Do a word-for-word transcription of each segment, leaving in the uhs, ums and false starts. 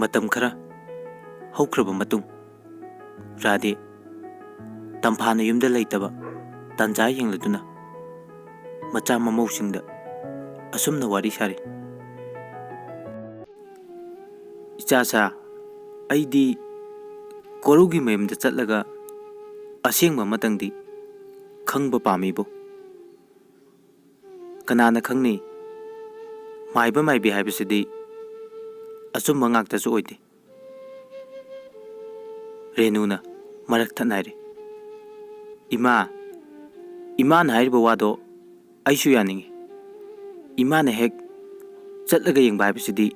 ꯃꯇꯝ ꯈꯔ ꯍꯧꯈ꯭ꯔꯕ ꯃꯇꯨꯡ, ꯔꯥꯙꯦ ꯇꯝꯐꯥꯅ ꯌꯨꯝꯗ ꯂꯩꯇꯕ ꯇꯥꯟꯖꯥ ꯌꯦꯡꯂꯗꯨꯅ ꯃꯆꯥ ꯃꯃꯧꯁꯤꯡꯗ ꯑꯁꯨꯝꯅ ꯋꯥꯔꯤ ꯁꯥꯔꯤ꯫ "ꯏꯆꯥꯁꯥ, ꯑꯩꯗꯤ ꯀꯣꯔꯧꯒꯤ ꯃꯌꯨꯝꯗ ꯆꯠꯂꯒ ꯑꯁꯦꯡꯕ ꯑꯃꯇꯪꯗꯤ ꯈꯪꯕ ꯄꯥꯝꯃꯤꯕꯨ꯫ ꯀꯅꯥꯅ ꯈꯪꯅꯤ, ꯃꯥꯏꯕ ꯃꯥꯏꯕꯤ ꯍꯥꯏꯕꯁꯤꯗꯤ ꯑꯆꯨꯝꯕ ꯉꯥꯛꯇꯁꯨ ꯑꯣꯏꯗꯦ꯫" ꯔꯦꯅꯨꯅ ꯃꯔꯛ ꯊꯠꯅ ꯍꯥꯏꯔꯤ꯫ "ꯏꯃꯥ, ꯏꯃꯥꯅ ꯍꯥꯏꯔꯤꯕ ꯋꯥꯗꯣ ꯑꯩꯁꯨ ꯌꯥꯅꯤꯡꯉꯤ꯫ ꯏꯃꯥꯅ ꯍꯦꯛ ꯆꯠꯂꯒ ꯌꯦꯡꯕ ꯍꯥꯏꯕꯁꯤꯗꯤ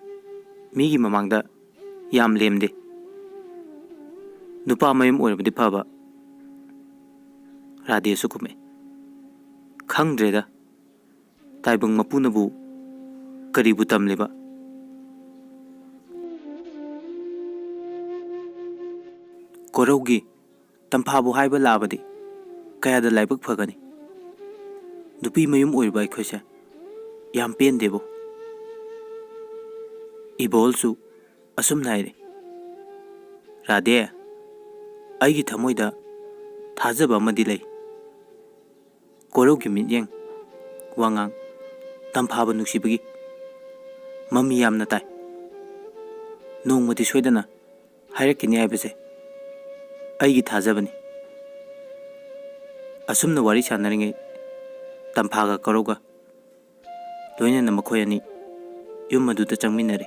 ꯃꯤꯒꯤ ꯃꯃꯥꯡꯗ ꯌꯥꯝ ꯂꯦꯝꯗꯦ꯫ ꯅꯨꯄꯥ ꯃꯌꯨꯝ ꯑꯣꯏꯔꯕꯗꯤ ꯐꯕ꯫" ꯔꯥꯙꯦꯁꯨ ꯈꯨꯝꯃꯦ꯫ "ꯈꯪꯗ꯭ꯔꯦꯗ, ꯇꯥꯏꯕꯪ ꯃꯄꯨꯅꯕꯨ ꯀꯔꯤꯕꯨ ꯇꯝꯂꯤꯕ?" ꯀꯣꯔꯧꯒꯤ ꯇꯝꯐꯥꯕꯨ ꯍꯥꯏꯕ ꯂꯥꯛꯑꯕꯗꯤ ꯀꯌꯥꯗ ꯂꯥꯏꯕꯛ ꯐꯒꯅꯤ꯫ ꯅꯨꯄꯤ ꯃꯌꯨꯝ ꯑꯣꯏꯔꯤꯕ ꯑꯩꯈꯣꯏꯁꯦ ꯌꯥꯝ ꯄꯦꯟꯗꯦꯕꯣ꯫ ꯏꯕꯣꯜꯁꯨ ꯑꯁꯨꯝꯅ ꯍꯥꯏꯔꯤ꯫ "ꯔꯥꯙꯦ, ꯑꯩꯒꯤ ꯊꯃꯣꯏꯗ ꯊꯥꯖꯕ ꯑꯃꯗꯤ ꯂꯩ꯫ ꯀꯣꯔꯧꯒꯤ ꯃꯤꯠꯌꯦꯡ, ꯋꯥꯉꯥꯡ, ꯇꯝꯐꯥꯕ ꯅꯨꯡꯁꯤꯕꯒꯤ ꯃꯃꯤ ꯌꯥꯝꯅ ꯇꯥꯏ꯫ ꯅꯣꯡꯃꯗꯤ ꯁꯣꯏꯗꯅ ꯍꯥꯏꯔꯛꯈꯤꯅꯤ ꯍꯥꯏꯕꯁꯦ ꯑꯩꯒꯤ ꯊꯥꯖꯕꯅꯤ꯫" ꯑꯁꯨꯝꯅ ꯋꯥꯔꯤ ꯁꯥꯟꯅꯔꯤꯉꯩ, ꯇꯝꯐꯥꯒ ꯀꯣꯔꯧꯒ ꯂꯣꯏꯅꯅ ꯃꯈꯣꯏ ꯑꯅꯤ ꯌꯨꯝ ꯑꯗꯨꯗ ꯆꯪꯃꯤꯟꯅꯔꯦ꯫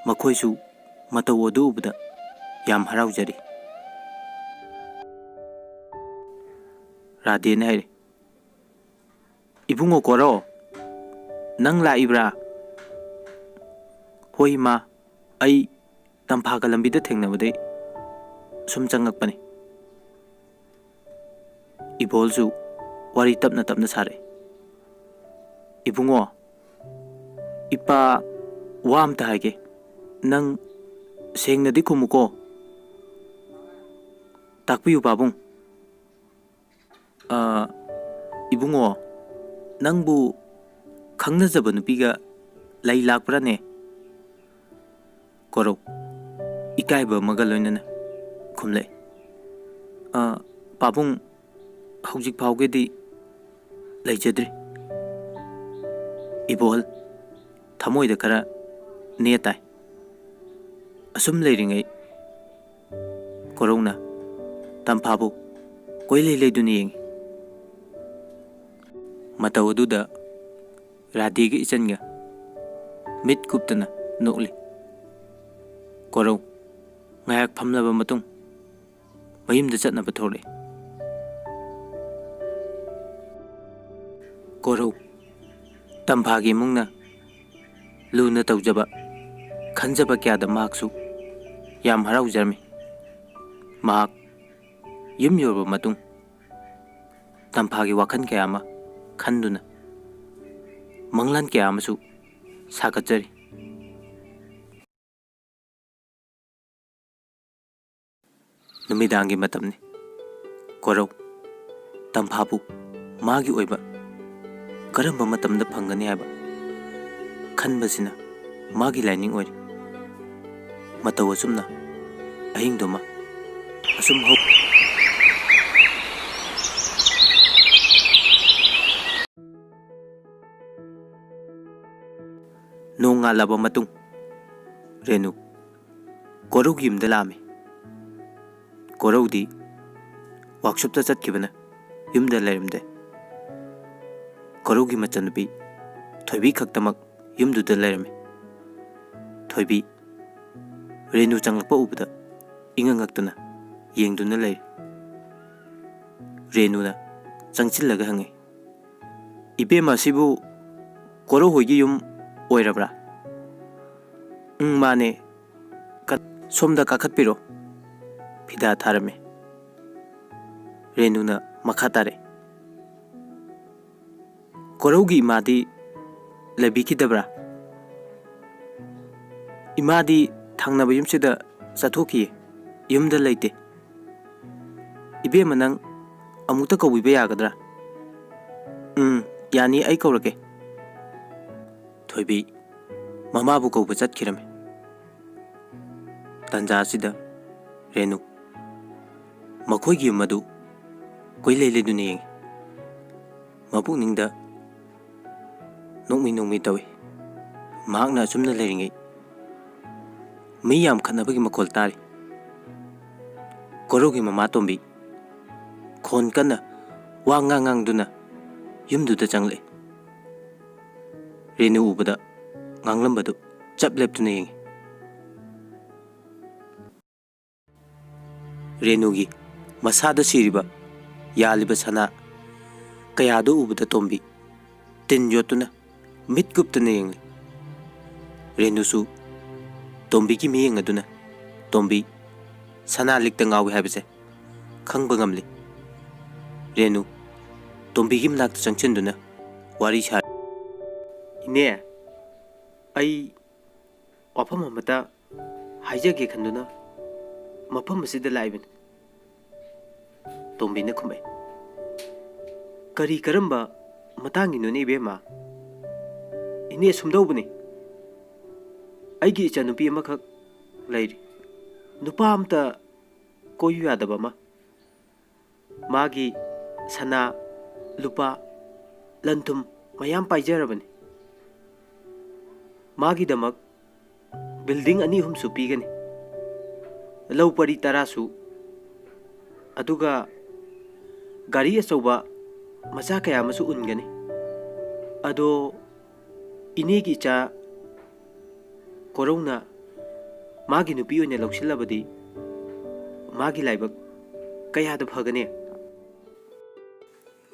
ꯃꯈꯣꯏꯁꯨ ꯃꯇꯧ ꯑꯗꯨ ꯎꯕꯗ ꯌꯥꯝ ꯍꯔꯥꯎꯖꯔꯤ꯫ ꯔꯥꯙꯦꯅ ꯍꯥꯏꯔꯦ, "ꯏꯕꯨꯡꯉꯣ ꯀꯣꯔꯧ, ꯅꯪ ꯂꯥꯛꯏꯕ꯭ꯔꯥ?" "ꯍꯣꯏ ꯏꯃꯥ, ꯑꯩ ꯇꯝꯐꯥꯒ ꯂꯝꯕꯤꯗ ꯊꯦꯡꯅꯕꯗꯩ ꯁꯨꯝ ꯆꯪꯉꯛꯄꯅꯤ꯫" ꯏꯕꯣꯜꯁꯨ ꯋꯥꯔꯤ ꯇꯞꯅ ꯇꯞꯅ ꯁꯥꯔꯛꯏ꯫ "ꯏꯕꯨꯡꯉꯣ, ꯏꯄꯥ ꯋꯥ ꯑꯝꯇ ꯍꯥꯏꯒꯦ, ꯅꯪ ꯁꯦꯡꯅꯗꯤ ꯈꯨꯝꯃꯨꯀꯣ꯫ ꯇꯥꯛꯄꯤꯌꯨ ꯄꯥꯕꯨꯡ꯫" "ꯑ, ꯏꯕꯨꯡꯉꯣ, ꯅꯪꯕꯨ ꯈꯪꯅꯖꯕ ꯅꯨꯄꯤꯒ ꯂꯩ ꯂꯥꯛꯄ꯭ꯔꯥꯅꯦ?" ꯀꯣꯔꯧ ꯏꯀꯥꯏꯕ ꯑꯃꯒ ꯂꯣꯏꯅꯅ ꯈꯨꯝꯂꯛꯏ꯫ "ꯑ, ꯄꯥꯕꯨꯡ, ꯍꯧꯖꯤꯛ ꯐꯥꯎꯒꯤꯗꯤ ꯂꯩꯖꯗ꯭ꯔꯤ꯫ ꯏꯕꯣꯍꯜ, ꯊꯃꯣꯏꯗ ꯈꯔ ꯅꯦ ꯇꯥꯏ꯫ ꯑꯁꯨꯝ ꯂꯩꯔꯤꯉꯩ ꯀꯣꯔꯧꯅ ꯇꯝꯐꯥꯕꯨ ꯀꯣꯏꯂꯩ ꯂꯩꯗꯨꯅ ꯌꯦꯡꯏ꯫ ꯃꯇꯧ ꯑꯗꯨꯗ ꯔꯥꯙꯦꯒ ꯏꯆꯟꯒ ꯃꯤꯠ ꯀꯨꯞꯇꯅ ꯅꯣꯛꯂꯤ꯫ ꯀꯣꯔꯧ ꯉꯥꯏꯍꯥꯛ ꯐꯝꯂꯕ ꯃꯇꯨꯡ ꯃꯌꯨꯝꯗ ꯆꯠꯅꯕ ꯊꯣꯛꯂꯛꯏ꯫ ꯀꯣꯔꯧ ꯇꯝꯐꯥꯒꯤ ꯏꯃꯨꯡꯅ ꯂꯨꯅ ꯇꯧꯖꯕ, ꯈꯟꯖꯕ ꯀꯌꯥꯗ ꯃꯍꯥꯛꯁꯨ ꯌꯥꯝ ꯍꯔꯥꯎꯖꯔꯝꯃꯤ꯫ ꯃꯍꯥꯛ ꯌꯨꯝ ꯌꯧꯔꯕ ꯃꯇꯨꯡ ꯇꯝꯐꯥꯒꯤ ꯋꯥꯈꯜ ꯀꯌꯥ ꯑꯃ ꯈꯟꯗꯨꯅ ꯃꯪꯂꯥꯟ ꯀꯌꯥ ꯑꯃꯁꯨ ꯁꯥꯒꯠꯆꯔꯤ꯫ ꯅꯨꯃꯤꯗꯥꯡꯒꯤ ꯃꯇꯝꯅꯤ꯫ ꯀꯣꯔꯧ ꯇꯝꯐꯥꯕꯨ ꯃꯥꯒꯤ ꯑꯣꯏꯕ ꯀꯔꯝꯕ ꯃꯇꯝꯗ ꯐꯪꯒꯅꯤ ꯍꯥꯏꯕ ꯈꯟꯕꯁꯤꯅ ꯃꯥꯒꯤ ꯂꯥꯏꯅꯤꯡ ꯑꯣꯏꯔꯤ꯫ ꯃꯇꯧ ꯑꯁꯨꯝꯅ ꯑꯍꯤꯡꯗꯨꯃ ꯑꯁꯨꯝ ꯍꯧ- ꯅꯣꯡꯉꯥꯜꯂꯕ ꯃꯇꯨꯡ ꯔꯦꯅꯨ ꯀꯣꯔꯧꯒꯤ ꯌꯨꯝꯗ ꯂꯥꯛꯑꯝꯃꯤ꯫ ꯀꯣꯔꯧꯗꯤ ꯋꯥꯛꯁꯣꯞꯇ ꯆꯠꯈꯤꯕꯅ ꯌꯨꯝꯗ ꯂꯩꯔꯝꯗꯦ꯫ ꯀꯣꯔꯧꯒꯤ ꯃꯆꯟꯅꯨꯄꯤ ꯊꯣꯏꯕꯤ ꯈꯛꯇꯃꯛ ꯌꯨꯝꯗꯨꯗ ꯂꯩꯔꯝꯃꯤ꯫ ꯊꯣꯏꯕꯤ ꯔꯦꯅꯨ ꯆꯪꯂꯛꯄ ꯎꯕꯗ ꯏꯉꯛ ꯉꯛꯇꯅ ꯌꯦꯡꯗꯨꯅ ꯂꯩꯔꯤ꯫ ꯔꯦꯅꯨꯅ ꯆꯪꯁꯤꯜꯂꯒ ꯍꯪꯉꯤ, "ꯏꯕꯦꯝꯃ, ꯑꯁꯤꯕꯨ ꯀꯣꯔꯧ ꯍꯣꯏꯒꯤ ꯌꯨꯝ ꯑꯣꯏꯔꯕ꯭ꯔꯥ?" "ꯎꯝ, ꯃꯥꯅꯦ꯫ ꯀ-, ꯁꯣꯝꯗ ꯀꯥꯈꯠꯄꯤꯔꯣ꯫" ꯐꯤꯗꯥ ꯊꯥꯔꯝꯃꯤ꯫ ꯔꯦꯅꯨꯅ ꯃꯈꯥ ꯇꯥꯔꯛꯏ, "ꯀꯣꯔꯧꯒꯤ ꯏꯃꯥꯗꯤ ꯂꯩꯕꯤꯈꯤꯗꯕ꯭ꯔꯥ?" "ꯏꯃꯥꯗꯤ ꯊꯪꯅꯕ ꯌꯨꯝꯁꯤꯗ ꯆꯠꯊꯣꯛꯈꯤꯌꯦ, ꯌꯨꯝꯗ ꯂꯩꯇꯦ꯫ ꯏꯕꯦꯝꯃ, ꯅꯪ ꯑꯃꯨꯛꯇ ꯀꯧꯕꯤꯕ ꯌꯥꯒꯗ꯭ꯔꯥ?" "ꯎꯝ, ꯌꯥꯅꯤ, ꯑꯩ ꯀꯧꯔꯛꯀꯦ꯫" ꯊꯣꯏꯕꯤ ꯃꯃꯥꯕꯨ ꯀꯧꯕ ꯆꯠꯈꯤꯔꯝꯃꯤ꯫ ꯇꯥꯟꯖꯥ ꯑꯁꯤꯗ ꯔꯦꯅꯨ ꯃꯈꯣꯏꯒꯤ ꯌꯨꯝ ꯑꯗꯨ ꯀꯣꯏꯂꯩ ꯂꯩꯗꯨꯅ ꯌꯦꯡꯏ꯫ ꯃꯄꯨꯛꯅꯤꯡꯗ ꯅꯣꯛꯃꯤ ꯅꯣꯛꯃꯤ ꯇꯧꯏ꯫ ꯃꯍꯥꯛꯅ ꯑꯁꯨꯝꯅ ꯂꯩꯔꯤꯉꯩ ꯃꯤ ꯌꯥꯝ ꯈꯠꯅꯕꯒꯤ ꯃꯈꯣꯜ ꯇꯥꯔꯤ꯫ ꯀꯣꯔꯧꯒꯤ ꯃꯃꯥ ꯇꯣꯝꯕꯤ ꯈꯣꯟ ꯀꯟꯅ ꯋꯥ ꯉꯥꯡ ꯉꯥꯡꯗꯨꯅ ꯌꯨꯝꯗꯨꯗ ꯆꯪꯂꯛꯏ꯫ ꯔꯦꯅꯨ ꯎꯕꯗ ꯉꯥꯡꯂꯝꯕꯗꯨ ꯆꯞ ꯂꯦꯞꯇꯨꯅ ꯌꯦꯡꯏ꯫ ꯔꯦꯅꯨꯒꯤ ꯃꯁꯥꯗ ꯁꯤꯔꯤꯕ, ꯌꯥꯜꯂꯤꯕ ꯁꯅꯥ ꯀꯌꯥꯗꯨ ꯎꯕꯗ ꯇꯣꯝꯕꯤ ꯇꯤꯟ ꯌꯣꯠꯇꯨꯅ ꯃꯤꯠ ꯀꯨꯞꯇꯅ ꯌꯦꯡꯂꯤ꯫ ꯔꯦꯅꯨꯁꯨ ꯇꯣꯝꯕꯤꯒꯤ ꯃꯤꯠꯌꯦꯡ ꯑꯗꯨꯅ ꯇꯣꯝꯕꯤ ꯁꯅꯥ ꯂꯤꯛꯇ ꯉꯥꯎꯏ ꯍꯥꯏꯕꯁꯦ ꯈꯪꯕ ꯉꯝꯂꯤ꯫ ꯔꯦꯅꯨ ꯇꯣꯝꯕꯤꯒꯤ ꯃꯅꯥꯛꯇ ꯆꯪꯁꯤꯟꯗꯨꯅ ꯋꯥꯔꯤ ꯁꯥꯔꯤ꯫ "ꯏꯅꯦ, ꯑꯩ ꯋꯥꯐꯝ ꯑꯃꯇ ꯍꯥꯏꯖꯒꯦ ꯈꯟꯗꯨꯅ ꯃꯐꯝ ꯑꯁꯤꯗ ꯂꯥꯛꯏꯕꯅꯤ", ꯇꯣꯝꯕꯤꯅ ꯈꯨꯝꯃꯛꯏ꯫ "ꯀꯔꯤ ꯀꯔꯝꯕ ꯃꯇꯥꯡꯒꯤꯅꯣꯅꯦ ꯏꯕꯦꯝꯃ?" "ꯏꯅꯦ, ꯁꯨꯝꯗꯧꯕꯅꯤ, ꯑꯩꯒꯤ ꯏꯆꯥꯅꯨꯄꯤ ꯑꯃꯈꯛ ꯂꯩꯔꯤ, ꯅꯨꯄꯥ ꯑꯝꯇ ꯀꯣꯏꯌꯨ ꯌꯥꯗꯕ ꯑꯃ꯫ ꯃꯥꯒꯤ ꯁꯅꯥ, ꯂꯨꯄꯥ, ꯂꯟ ꯊꯨꯝ ꯃꯌꯥꯝ ꯄꯥꯏꯖꯔꯕꯅꯤ꯫ ꯃꯥꯒꯤꯗꯃꯛ ꯕꯤꯜꯗꯤꯡ ꯑꯅꯤ ꯑꯍꯨꯝꯁꯨ ꯄꯤꯒꯅꯤ, ꯂꯧ ꯄꯔꯤ ꯇꯔꯥꯁꯨ, ꯑꯗꯨꯒ ꯒꯥꯔꯤ ꯑꯆꯧꯕ ꯃꯆꯥ ꯀꯌꯥ ꯑꯃꯁꯨ ꯎꯟꯒꯅꯤ꯫ ꯑꯗꯣ ꯏꯅꯦꯒꯤ ꯏꯆꯥ ꯀꯣꯔꯧꯅ ꯃꯥꯒꯤ ꯅꯨꯄꯤ ꯑꯣꯏꯅ ꯂꯧꯁꯤꯜꯂꯕꯗꯤ ꯃꯥꯒꯤ ꯂꯥꯏꯕꯛ ꯀꯌꯥꯗ ꯐꯒꯅꯤ?"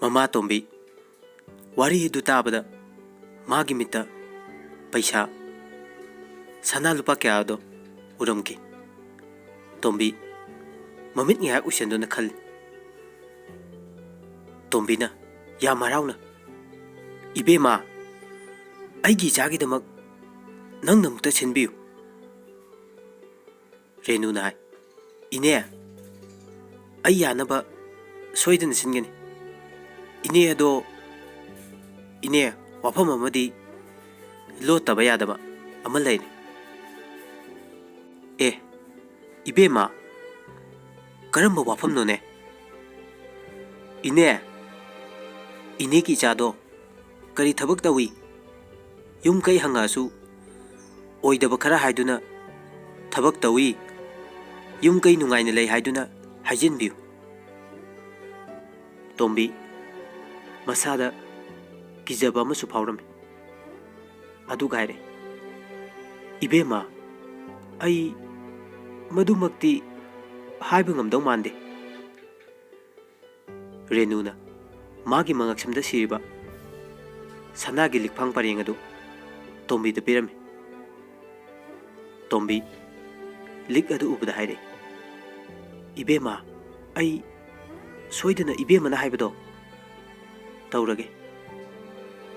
ꯃꯃꯥ ꯇꯣꯝꯕꯤ ꯋꯥꯔꯤ ꯑꯗꯨ ꯇꯥꯕꯗ ꯃꯥꯒꯤ ꯃꯤꯠꯇ ꯄꯩꯁꯥ, ꯁꯅꯥ ꯂꯨꯄꯥ ꯀꯌꯥꯗꯣ ꯎꯔꯝꯈꯤ꯫ ꯇꯣꯝꯕꯤ ꯃꯃꯤꯠ ꯉꯥꯏꯍꯥꯛ ꯎꯏꯁꯟꯗꯨꯅ ꯈꯜꯂꯤ꯫ ꯇꯣꯝꯕꯤꯅ ꯌꯥꯝ ꯍꯔꯥꯎꯅ, "ꯏꯕꯦꯝꯃ, ꯑꯩꯒꯤ ꯏꯆꯥꯒꯤꯗꯃꯛ ꯅꯪꯅ ꯑꯃꯨꯛꯇ ꯁꯤꯟꯕꯤꯌꯨ꯫" ꯔꯦꯅꯨꯅ ꯍꯥꯏ, "ꯏꯅꯦ, ꯑꯩ ꯌꯥꯅꯕ ꯁꯣꯏꯗꯅ ꯁꯤꯟꯒꯅꯤ꯫ ꯏꯅꯦ, ꯑꯗꯣ, ꯏꯅꯦ, ꯋꯥꯐꯝ ꯑꯃꯗꯤ ꯂꯣꯠꯇꯕ ꯌꯥꯗꯕ ꯑꯃ ꯂꯩꯔꯦ꯫" "ꯑꯦ, ꯏꯕꯦꯝꯃ, ꯀꯔꯝꯕ ꯋꯥꯐꯝꯅꯣꯅꯦ? ꯏꯅꯦ, ꯏꯅꯦꯒꯤ ꯏꯆꯥꯗꯣ ꯀꯔꯤ ꯊꯕꯛ ꯇꯧꯏ? ꯌꯨꯝ ꯀꯩ ꯍꯪꯉꯛꯑꯁꯨ ꯑꯣꯏꯗꯕ ꯈꯔ ꯍꯥꯏꯗꯨꯅ ꯊꯕꯛ ꯇꯧꯏ, ꯌꯨꯝ ꯀꯩ ꯅꯨꯡꯉꯥꯏꯅ ꯂꯩ ꯍꯥꯏꯗꯨꯅ ꯍꯥꯏꯖꯤꯟꯕꯤꯌꯨ꯫ ꯇꯣꯝꯕꯤ ꯃꯁꯥꯗ ꯀꯤꯖꯕ ꯑꯃꯁꯨ ꯐꯥꯎꯔꯝꯃꯤ꯫ ꯑꯗꯨꯒ ꯍꯥꯏꯔꯦ, "ꯏꯕꯦꯝꯃ, ꯑꯩ ꯃꯗꯨꯃꯛꯇꯤ ꯍꯥꯏꯕ ꯉꯝꯗꯧ ꯃꯥꯟꯗꯦ"꯫ ꯔꯦꯅꯨꯅ ꯃꯥꯒꯤ ꯃꯉꯛꯁꯝꯗ ꯁꯤꯔꯤꯕ ꯁꯅꯥꯒꯤ ꯂꯤꯛꯐꯥꯡ ꯄꯔꯦꯡ ꯑꯗꯨ ꯇꯣꯝꯕꯤꯗ ꯄꯤꯔꯝꯃꯤ꯫ ꯇꯣꯝꯕꯤ ꯂꯤꯛ ꯑꯗꯨ ꯎꯕꯗ ꯍꯥꯏꯔꯛꯏ, "ꯏꯕꯦꯝꯃ, ꯑꯩ ꯁꯣꯏꯗꯅ ꯏꯕꯦꯝꯃꯅ ꯍꯥꯏꯕꯗꯣ ꯇꯧꯔꯒꯦ꯫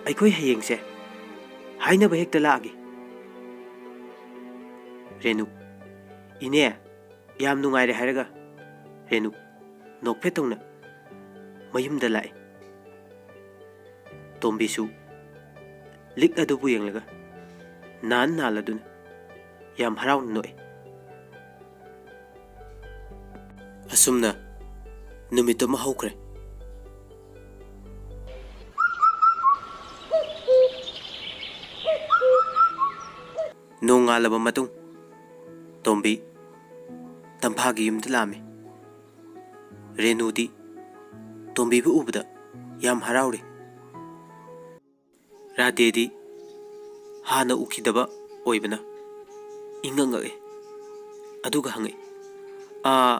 ꯑꯩꯈꯣꯏ ꯍꯌꯦꯡꯁꯦ ꯍꯥꯏꯅꯕ ꯍꯦꯛꯇ ꯂꯥꯛꯑꯒꯦ"꯫ ꯔꯦꯅꯨ, "ꯏꯅꯦ, ꯌꯥꯝ ꯅꯨꯡꯉꯥꯏꯔꯦ" ꯍꯥꯏꯔꯒ ꯔꯦꯅꯨ ꯅꯣꯛꯐꯦꯠ ꯇꯧꯅ ꯃꯌꯨꯝꯗ ꯂꯥꯛꯏ꯫ ꯇꯣꯝꯕꯤꯁꯨ ꯂꯤꯛ ꯑꯗꯨꯕꯨ ꯌꯦꯡꯂꯒ ꯅꯥꯟ ꯅꯥꯜꯂꯗꯨꯅ ꯌꯥꯝ ꯍꯔꯥꯎꯅ ꯅꯣꯛꯏ꯫ ꯑꯁꯨꯝꯅ ꯅꯨꯃꯤꯠ ꯑꯃ ꯍꯧꯈ꯭ꯔꯦ꯫ ꯅꯣꯡꯉꯥꯜꯂꯕ ꯃꯇꯨꯡ, ꯇꯣꯝꯕꯤ ꯇꯝꯐꯥꯒꯤ ꯌꯨꯝꯗ ꯂꯥꯛꯑꯝꯃꯤ꯫ ꯔꯦꯅꯨꯗꯤ ꯇꯣꯝꯕꯤꯕꯨ ꯎꯕꯗ ꯌꯥꯝ ꯍꯔꯥꯎꯔꯤ꯫ ꯔꯥꯙꯦꯗꯤ ꯍꯥꯟꯅ ꯎꯈꯤꯗꯕ ꯑꯣꯏꯕꯅ ꯏꯉꯛ ꯉꯛꯏ꯫ ꯑꯗꯨꯒ ꯍꯪꯉꯛꯏ, "ꯑꯥ,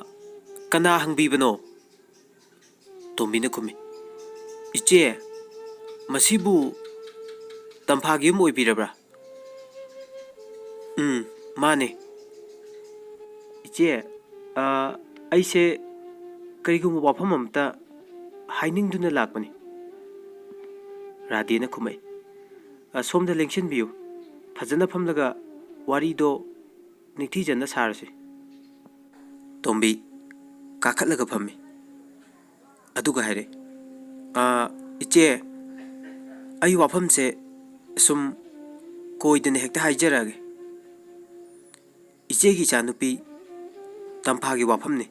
ꯀꯅꯥ ꯍꯪꯕꯤꯕꯅꯣ?" ꯇꯣꯝꯕꯤꯅ ꯈꯨꯝꯃꯤ, "ꯏꯆꯦ, ꯃꯁꯤꯕꯨ ꯇꯝꯐꯥꯒꯤ ꯌꯨꯝ ꯑꯣꯏꯕꯤꯔꯕ꯭ꯔꯥ?" "ꯎꯝ, ꯃꯥꯅꯦ꯫ ꯏꯆꯦ, ꯑ, ꯑꯩꯁꯦ ꯀꯔꯤꯒꯨꯝꯕ ꯋꯥꯐꯝ ꯑꯃꯇ ꯍꯥꯏꯅꯤꯡꯗꯨꯅ ꯂꯥꯛꯄꯅꯤ"꯫ ꯔꯥꯙꯦꯅ ꯈꯨꯝꯃꯛꯏ, "ꯑ, ꯁꯣꯝꯗ ꯂꯦꯡꯁꯤꯟꯕꯤꯌꯨ꯫ ꯐꯖꯅ ꯐꯝꯂꯒ ꯋꯥꯔꯤꯗꯣ ꯅꯤꯡꯊꯤꯖꯅ ꯁꯥꯔꯁꯤ"꯫ ꯇꯣꯝꯕꯤ ꯀꯥꯈꯠꯂꯒ ꯐꯝꯃꯤ꯫ ꯑꯗꯨꯒ ꯍꯥꯏꯔꯦ, "ꯑ, ꯏꯆꯦ, ꯑꯩ ꯋꯥꯐꯝꯁꯦ ꯁꯨꯝ ꯀꯣꯏꯗꯅ ꯍꯦꯛꯇ ꯍꯥꯏꯖꯔꯛꯑꯒꯦ꯫ ꯏꯆꯦꯒꯤ ꯏꯆꯥꯅꯨꯄꯤ ꯇꯝꯐꯥꯒꯤ ꯋꯥꯐꯝꯅꯤ꯫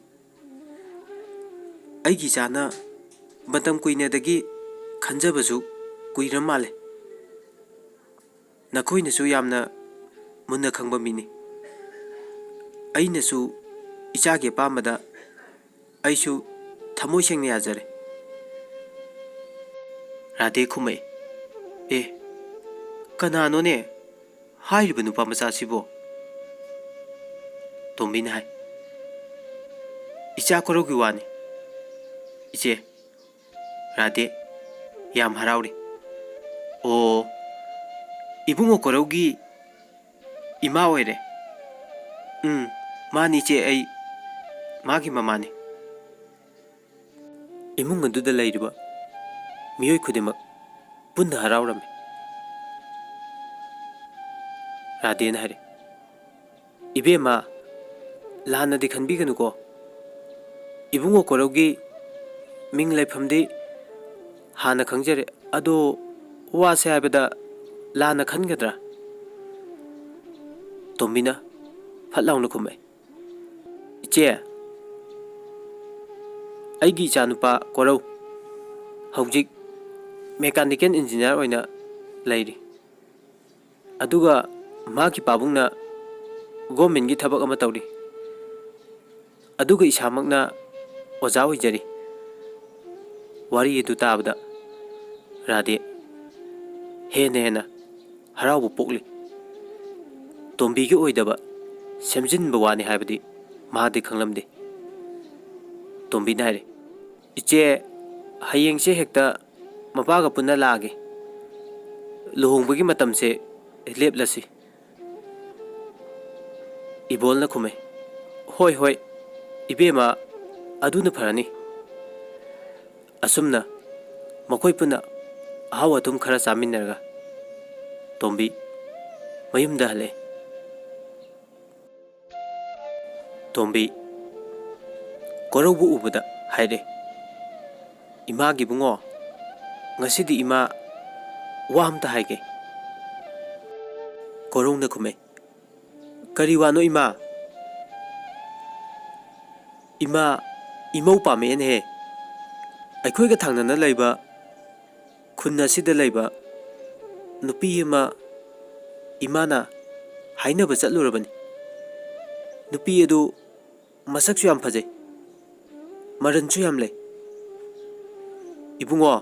ꯑꯩꯒꯤ ꯏꯆꯥꯅ ꯃꯇꯝ ꯀꯨꯏꯅꯗꯒꯤ ꯈꯟꯖꯕꯁꯨ ꯀꯨꯏꯔ ꯃꯥꯜꯂꯦ꯫ ꯅꯈꯣꯏꯅꯁꯨ ꯌꯥꯝꯅ ꯃꯨꯟꯅ ꯈꯪꯕ ꯃꯤꯅꯤ꯫ ꯑꯩꯅꯁꯨ ꯏꯆꯥꯒꯤ ꯑꯄꯥꯝꯕꯗ ꯑꯩꯁꯨ ꯊꯃꯣꯏ ꯁꯦꯡꯅ ꯌꯥꯖꯔꯦ꯫" ꯔꯥꯙꯦ ꯈꯨꯝꯃꯛꯏ, "ꯑꯦ, ꯀꯅꯥꯅꯣꯅꯦ ꯍꯥꯏꯔꯤꯕ ꯅꯨꯄꯥ ꯃꯆꯥꯁꯤꯕꯣ?" ꯇꯣꯝꯕꯤꯅ ꯍꯥꯏ, "ꯏꯆꯥ ꯀꯣꯔꯧꯒꯤ ꯋꯥꯅꯤ, ꯏꯆꯦ꯫" ꯔꯥꯙꯦ ꯌꯥꯝ ꯍꯔꯥꯎꯔꯤ꯫ "ꯑꯣ, ꯏꯕꯨꯡꯉꯣ ꯀꯣꯔꯧꯒꯤ ꯏꯃꯥ ꯑꯣꯏꯔꯦ꯫" "ꯎꯝ, ꯃꯥꯅꯤ ꯏꯆꯦ, ꯑꯩ ꯃꯥꯒꯤ ꯃꯃꯥꯅꯤ꯫" ꯏꯃꯨꯡ ꯑꯗꯨꯗ ꯂꯩꯔꯤꯕ ꯃꯤꯑꯣꯏ ꯈꯨꯗꯤꯡꯃꯛ ꯄꯨꯟꯅ ꯍꯔꯥꯎꯔꯝꯃꯤ꯫ ꯔꯥꯙꯦꯅ ꯍꯥꯏꯔꯦ, "ꯏꯕꯦꯝꯃ, ꯂꯥꯟꯅꯗꯤ ꯈꯟꯕꯤꯒꯅꯨꯀꯣ꯫ ꯏꯕꯨꯡꯉꯣ ꯀꯣꯔꯧꯒꯤ ꯃꯤꯡ ꯂꯩꯐꯝꯗꯤ ꯍꯥꯟꯅ ꯈꯪꯖꯔꯦ, ꯑꯗꯣ ꯋꯥꯁꯦ ꯍꯥꯏꯕꯗ ꯂꯥꯟꯅ ꯈꯟꯒꯗ꯭ꯔꯥ?" ꯇꯣꯝꯕꯤꯅ ꯐꯠ ꯂꯥꯎꯅ ꯈꯨꯝꯃꯦ, "ꯏꯆꯦ, ꯑꯩꯒꯤ ꯏꯆꯥꯅꯨꯄꯥ ꯀꯣꯔꯧ ꯍꯧꯖꯤꯛ ꯃꯦꯀꯥꯅꯤꯀꯦꯜ ꯏꯟꯖꯤꯅꯤꯌꯥꯔ ꯑꯣꯏꯅ ꯂꯩꯔꯤ꯫ ꯑꯗꯨꯒ ꯃꯍꯥꯛꯀꯤ ꯄꯥꯕꯨꯡꯅ ꯒꯣꯔꯃꯦꯟꯒꯤ ꯊꯕꯛ ꯑꯃ ꯇꯧꯔꯤ꯫ ꯑꯗꯨꯒ ꯏꯁꯥꯃꯛꯅ ꯑꯣꯖꯥ ꯑꯣꯏꯖꯔꯤ꯫" ꯋꯥꯔꯤ ꯑꯗꯨ ꯇꯥꯕꯗ ꯔꯥꯙꯦ ꯍꯦꯟꯅ ꯍꯦꯟꯅ ꯍꯔꯥꯎꯕ ꯄꯣꯛꯂꯤ꯫ ꯇꯣꯝꯕꯤꯒꯤ ꯑꯣꯏꯗꯕ ꯁꯦꯝꯖꯤꯟꯕ ꯋꯥꯅꯤ ꯍꯥꯏꯕꯗꯤ ꯃꯥꯗꯤ ꯈꯪꯂꯝꯗꯦ꯫ ꯇꯣꯝꯕꯤꯅ ꯍꯥꯏꯔꯦ, "ꯏꯆꯦ, ꯍꯌꯦꯡꯁꯦ ꯍꯦꯛꯇ ꯃꯄꯥꯒ ꯄꯨꯟꯅ ꯂꯥꯛꯑꯒꯦ꯫ ꯂꯨꯍꯣꯡꯕꯒꯤ ꯃꯇꯝꯁꯦ ꯂꯦꯞꯂꯁꯤ꯫" ꯏꯕꯣꯜꯅ ꯈꯨꯝꯃꯦ, "ꯍꯣꯏ, ꯍꯣꯏ, ꯏꯕꯦꯝꯃ, ꯑꯗꯨꯅ ꯐꯔꯅꯤ꯫" ꯑꯁꯨꯝꯅ ꯃꯈꯣꯏ ꯄꯨꯟꯅ ꯑꯍꯥꯎ ꯑꯊꯨꯝ ꯈꯔ ꯆꯥꯃꯤꯟꯅꯔꯒ ꯇꯣꯝꯕꯤ ꯃꯌꯨꯝꯗ ꯍꯜꯂꯛꯑꯦ꯫ ꯇꯣꯝꯕꯤ ꯀꯣꯔꯧꯕꯨ ꯎꯕꯗ ꯍꯥꯏꯔꯦ, "ꯏꯃꯥꯒꯤ ꯏꯕꯨꯡꯉꯣ, ꯉꯁꯤꯗꯤ ꯏꯃꯥ ꯋꯥ ꯑꯝꯇ ꯍꯥꯏꯒꯦ꯫" ꯀꯣꯔꯧꯅ ꯈꯨꯝꯃꯦ, "ꯀꯔꯤ ꯋꯥꯅꯣ ꯏꯃꯥ?" "ꯏꯃꯥ, ꯏꯃꯧ ꯄꯥꯝꯃꯛꯑꯦꯅꯦꯍꯦ꯫ ꯑꯩꯈꯣꯏꯒ ꯊꯪꯅꯅ ꯂꯩꯕ ꯈꯨꯟ ꯑꯁꯤꯗ ꯂꯩꯕ ꯅꯨꯄꯤ ꯑꯃ ꯏꯃꯥꯅ ꯍꯥꯏꯅꯕ ꯆꯠꯂꯨꯔꯕꯅꯤ꯫ ꯅꯨꯄꯤ ꯑꯗꯨ ꯃꯁꯛꯁꯨ ꯌꯥꯝ ꯐꯖꯩ, ꯃꯔꯟꯁꯨ ꯌꯥꯝ ꯂꯩ꯫ ꯏꯕꯨꯡꯉꯣ,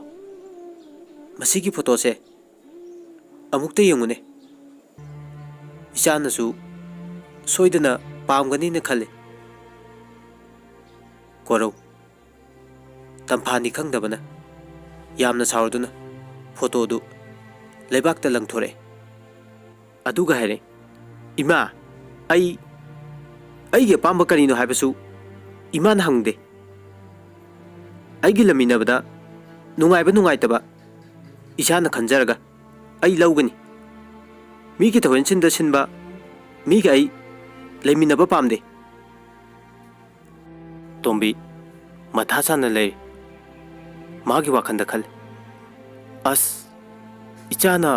ꯃꯁꯤꯒꯤ ꯐꯣꯇꯣꯁꯦ ꯑꯃꯨꯛꯇ ꯌꯦꯡꯉꯨꯅꯦ꯫ ꯏꯆꯥꯅꯁꯨ ꯁꯣꯏꯗꯅ ꯄꯥꯝꯒꯅꯤꯅ ꯈꯜꯂꯤ꯫" ꯀꯣꯔꯧ, ꯇꯝꯐꯥꯅꯤ ꯈꯪꯗꯕꯅ, ꯌꯥꯝꯅ ꯁꯥꯎꯔꯗꯨꯅ ꯐꯣꯇꯣꯗꯨ ꯂꯩꯕꯥꯛꯇ ꯂꯪꯊꯣꯔꯛꯑꯦ꯫ ꯑꯗꯨꯒ ꯍꯥꯏꯔꯦ, "ꯏꯃꯥ, ꯑꯩ, ꯑꯩꯒꯤ ꯑꯄꯥꯝꯕ ꯀꯔꯤꯅꯣ ꯍꯥꯏꯕꯁꯨ ꯏꯃꯥꯅ ꯍꯪꯗꯦ꯫ ꯑꯩꯒꯤ ꯂꯩꯃꯤꯟꯅꯕꯗ ꯅꯨꯡꯉꯥꯏꯕ ꯅꯨꯡꯉꯥꯏꯇꯕ ꯏꯁꯥꯅ ꯈꯟꯖꯔꯒ ꯑꯩ ꯂꯧꯒꯅꯤ꯫ ꯃꯤꯒꯤ ꯊꯧꯍꯟꯁꯤꯟꯗ ꯁꯤꯟꯕ ꯃꯤꯒ ꯑꯩ ꯂꯩꯃꯤꯟꯅꯕ ꯄꯥꯝꯗꯦ꯫" ꯇꯣꯝꯕꯤ ꯃꯊꯥ ꯁꯥꯅ ꯂꯩꯔꯤ꯫ ꯃꯥꯒꯤ ꯋꯥꯈꯜꯗ ꯈꯜꯂꯤ, "ꯑꯁ, ꯏꯆꯥꯅ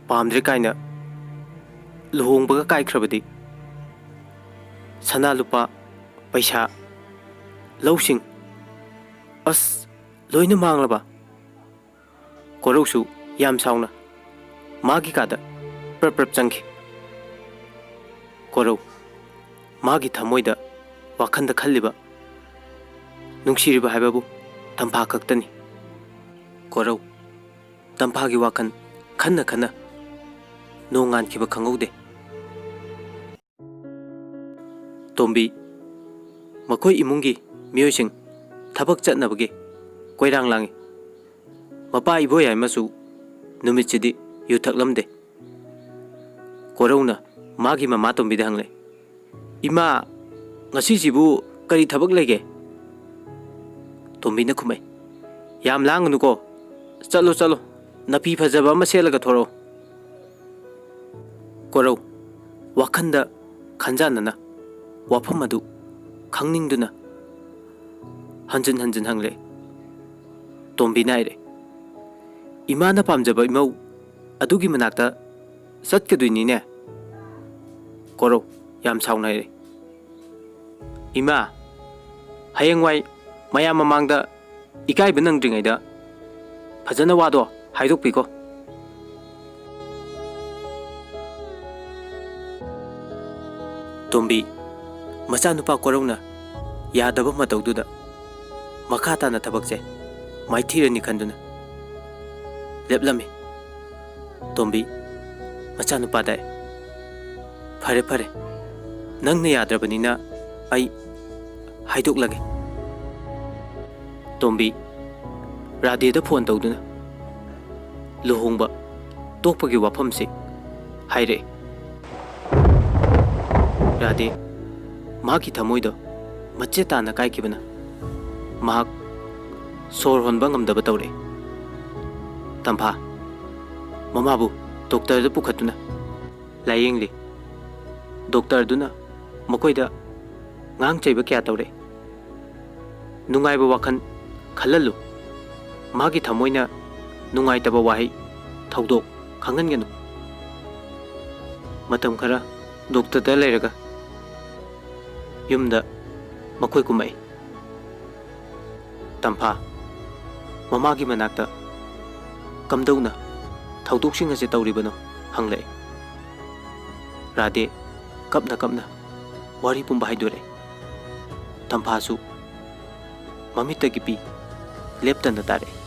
ꯄꯥꯝꯗ꯭ꯔꯦ ꯀꯥꯏꯅ ꯂꯨꯍꯣꯡꯕꯒ ꯀꯥꯏꯈ꯭ꯔꯕꯗꯤ? ꯁꯅꯥ ꯂꯨꯄꯥ, ꯄꯩꯁꯥ, ꯂꯧꯁꯤꯡ, ꯑꯁ, ꯂꯣꯏꯅ ꯃꯥꯡꯂꯕ?" ꯀꯣꯔꯧꯁꯨ ꯌꯥꯝ ꯁꯥꯎꯅ ꯃꯥꯒꯤ ꯀꯥꯗ ꯄ꯭ꯔꯞ ꯄ꯭ꯔꯞ ꯆꯪꯈꯤ꯫ ꯀꯣꯔꯧ ꯃꯥꯒꯤ ꯊꯃꯣꯏꯗ ꯋꯥꯈꯜꯗ ꯈꯜꯂꯤꯕ ꯅꯨꯡꯁꯤꯔꯤꯕ ꯍꯥꯏꯕꯕꯨ ꯇꯝꯐꯥ ꯈꯛꯇꯅꯤ꯫ ꯀꯣꯔꯧ ꯇꯝꯐꯥꯒꯤ ꯋꯥꯈꯜ ꯈꯟꯅ ꯈꯟꯅ ꯅꯣꯡ ꯉꯥꯟꯈꯤꯕ ꯈꯪꯍꯧꯗꯦ꯫ ꯇꯣꯝꯕꯤ ꯃꯈꯣꯏ ꯏꯃꯨꯡꯒꯤ ꯃꯤꯑꯣꯏꯁꯤꯡ ꯊꯕꯛ ꯆꯠꯅꯕꯒꯤ ꯀꯣꯏꯔꯥꯡ ꯂꯥꯡꯏ꯫ ꯃꯄꯥ ꯏꯕꯣꯌꯥꯏꯃꯁꯨ ꯅꯨꯃꯤꯠꯁꯤꯗꯤ ꯌꯨ ꯊꯛꯂꯝꯗꯦ꯫ ꯀꯣꯔꯧꯅ ꯃꯥꯒꯤ ꯃꯃꯥ ꯇꯣꯝꯕꯤꯗ ꯍꯪꯂꯦ, "ꯏꯃꯥ, ꯉꯁꯤꯁꯤꯕꯨ ꯀꯔꯤ ꯊꯕꯛ ꯂꯩꯒꯦ?" ꯇꯣꯝꯕꯤꯅ ꯈꯨꯝꯃꯦ, "ꯌꯥꯝ ꯂꯥꯡꯒꯅꯨꯀꯣ, ꯆꯠꯂꯣ ꯆꯠꯂꯣ, ꯅꯥꯄꯤ ꯐꯖꯕ ꯑꯃ ꯁꯦꯠꯂꯒ ꯊꯣꯔꯛꯑꯣ꯫" ꯀꯣꯔꯧ ꯋꯥꯈꯜꯗ ꯈꯟꯖꯥꯟꯅꯅ ꯋꯥꯐꯝ ꯑꯗꯨ ꯈꯪꯅꯤꯡꯗꯨꯅ ꯍꯟꯖꯤꯟ ꯍꯟꯖꯤꯟ ꯍꯪꯂꯦ꯫ ꯇꯣꯝꯕꯤꯅ ꯍꯥꯏꯔꯦ, "ꯏꯃꯥꯅ ꯄꯥꯝꯖꯕ ꯏꯃꯧ ꯑꯗꯨꯒꯤ ꯃꯅꯥꯛꯇ ꯆꯠꯀꯗꯣꯏꯅꯤꯅꯦ?" ꯀꯣꯔꯧ ꯌꯥꯝ ꯁꯥꯎꯅ ꯍꯥꯏꯔꯦ, "ꯏꯃꯥ, ꯍꯌꯦꯡꯋꯥꯏ ꯃꯌꯥꯝ ꯃꯃꯥꯡꯗ ꯏꯀꯥꯏꯕ ꯅꯪꯗ꯭ꯔꯤꯉꯩꯗ ꯐꯖꯅ ꯋꯥꯗꯣ ꯍꯥꯏꯗꯣꯛꯄꯤꯀꯣ꯫ ꯇꯣꯝꯕꯤ, ꯃꯆꯥꯅꯨꯄꯥ ꯀꯣꯔꯧꯅ ꯌꯥꯗꯕ ꯃꯇꯧꯗꯨꯗ ꯃꯈꯥ ꯇꯥꯅ ꯊꯕꯛꯁꯦ ꯃꯥꯏꯊꯤꯔꯅꯤ ꯈꯟꯗꯨꯅ ꯂꯦꯞꯂꯝꯃꯤ꯫ ꯇꯣꯝꯕꯤ, ꯃꯆꯥꯅꯨꯄꯥꯗ, "ꯐꯔꯦ, ꯐꯔꯦ, ꯅꯪꯅ ꯌꯥꯗ꯭ꯔꯕꯅꯤꯅ ꯑꯩ ꯍꯥꯏꯗꯣꯛꯂꯒꯦ꯫" ꯇꯣꯝꯕꯤ, ꯔꯥꯙꯦꯗ ꯐꯣꯟ ꯇꯧꯗꯨꯅ ꯂꯨꯍꯣꯡꯕ ꯇꯣꯛꯄꯒꯤ ꯋꯥꯐꯝꯁꯤ ꯍꯥꯏꯔꯛꯏ꯫ ꯔꯥꯙꯦ, ꯃꯍꯥꯛꯀꯤ ꯊꯃꯣꯏꯗꯣ ꯃꯆꯦꯠ ꯇꯥꯅ ꯀꯥꯏꯈꯤꯕꯅ ꯃꯍꯥꯛ ꯁꯣꯔ ꯍꯣꯟꯕ ꯉꯝꯗꯕ ꯇꯧꯔꯛꯏ꯫ ꯇꯝꯐꯥ, ꯃꯃꯥꯕꯨ ꯗꯣꯛꯇꯔꯗ ꯄꯨꯈꯠꯇꯨꯅ ꯂꯥꯌꯦꯡꯂꯤ꯫ ꯗꯣꯛꯇꯔꯗꯨꯅ ꯃꯈꯣꯏꯗ ꯉꯥꯡ ꯆꯩꯕ ꯀꯌꯥ ꯇꯧꯔꯛꯏ꯫ "ꯅꯨꯡꯉꯥꯏꯕ ꯋꯥꯈꯜ ꯈꯜꯍꯜꯂꯨ꯫ ꯃꯥꯒꯤ ꯊꯃꯣꯏꯅ ꯅꯨꯡꯉꯥꯏꯇꯕ ꯋꯥꯍꯩ ꯊꯧꯗꯣꯛ ꯈꯪꯍꯟꯒꯅꯨ꯫" ꯃꯇꯝ ꯈꯔ ꯗꯣꯛꯇꯔꯗ ꯂꯩꯔꯒ ꯌꯨꯝꯗ ꯃꯈꯣꯏ ꯀꯨꯝꯃꯛꯏ꯫ ꯇꯝꯐꯥ ꯃꯃꯥꯒꯤ ꯃꯅꯥꯛꯇ ꯀꯝꯗꯧꯅ ꯊꯧꯗꯣꯛꯁꯤꯡ ꯑꯁꯤ ꯇꯧꯔꯤꯕꯅꯣ ꯍꯪꯂꯛꯏ꯫ ꯔꯥꯙꯦ ꯀꯞꯅ ꯀꯞꯅ ꯋꯥꯔꯤ ꯄꯨꯝꯕ ꯍꯥꯏꯗꯣꯔꯛꯏ꯫ ꯇꯝꯐꯥꯁꯨ ꯃꯃꯤꯠꯇꯒꯤ ꯄꯤ ꯂꯦꯞꯇꯅ ꯇꯥꯔꯛꯏ꯫